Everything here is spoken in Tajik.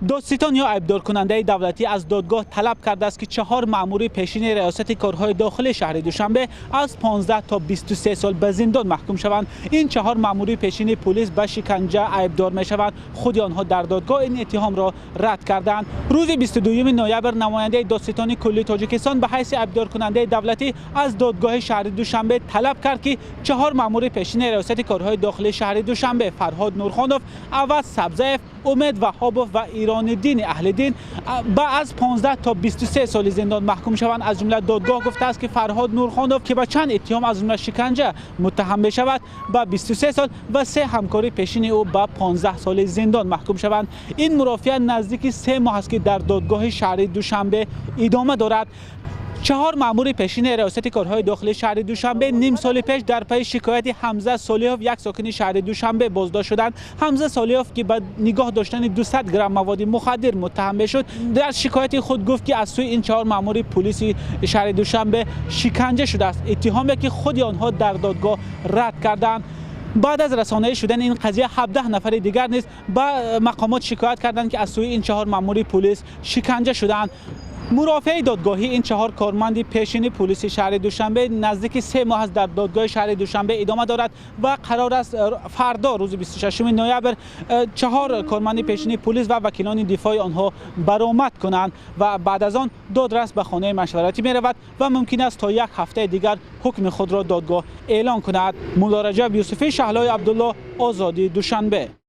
Додситон ё айбдоркунандаи давлатӣ аз додгоҳ талаб кардааст, ки чаҳор маъмури пешини раёсати корҳои дохилии шаҳри Душанбе аз 15 то 23 сол ба зиндон маҳкум шаванд. Ин чаҳор маъмури пешини полис ба шиканҷа айбдор мешаванд. Худи онҳо дар додгоҳ ин иттиҳомро рад карданд. Рӯзи 22 ноябр намояндаи додситони кулли Тоҷикистон ба ҳайси айбдоркунандаи давлатӣ аз додгоҳи шаҳри Душанбе талаб кард, ки чаҳор маъмури пешини раёсати корҳои дохилии шаҳри Душанбе Фарҳод Нурхонов, Аваз Сабзаев, Умед Ваҳобов ва Ирониддин Аҳлиддин ба аз 15 то 23 соли зиндон маҳкум шаванд. Аз ҷумла додгоҳ гуфтааст, ки Фарҳод Нурхонов, ки ба чанд иттиҳом, аз ҷумла шиканҷа, муттаҳам мешавад, ба 23 сол ва се ҳамкори пешини ӯ ба 15 соли зиндон маҳкум шаванд. Ин мурофиа наздики 3 моҳ аст, ки дар додгоҳи шаҳри Душанбе идома дорад. Чаҳор маъмури пешини раёсати корҳои дохилии шаҳри Душанбе ним соли пеш дар пайи шикояти Ҳамза Солиҳов, як сокини шаҳри Душанбе, боздошт шуданд. Ҳамза Солиҳов, ки ба нигоҳ доштани 200 грамм маводи мухаддир муттаҳам мешуд, дар шикояти худ гуфт, ки аз сӯи ин чаҳор маъмури пулиси шаҳри Душанбе шиканҷа шудааст, иттиҳоме ки худи онҳо дар додгоҳ рад карданд. Баъд аз расонаӣ шудани ин қазия 17 нафари дигар низ ба мақомот шикоят карданд, ки аз сӯи ин чаҳор маъмури пулис шиканҷа шудаанд. Мурофиаи додгоҳӣ ин чаҳор корманди пешини пулиси шаҳри Душанбе наздики 3 моҳ аст дар додгоҳи шаҳри Душанбе идома дорад ва қарор аст фардо, рӯзи 26 ноябр, чаҳор корманди пешини пулис ва вакилони дифои онҳо баромад кунанд ва баъд аз он додрас ба хонаи машваратӣ меравад ва мумкин аст то як ҳафтаи дигар ҳукми худро додгоҳ эълон кунад. Муллораҷаб Юсуфӣ, Шаҳлои Абдулло, Озодӣ, Душанбе.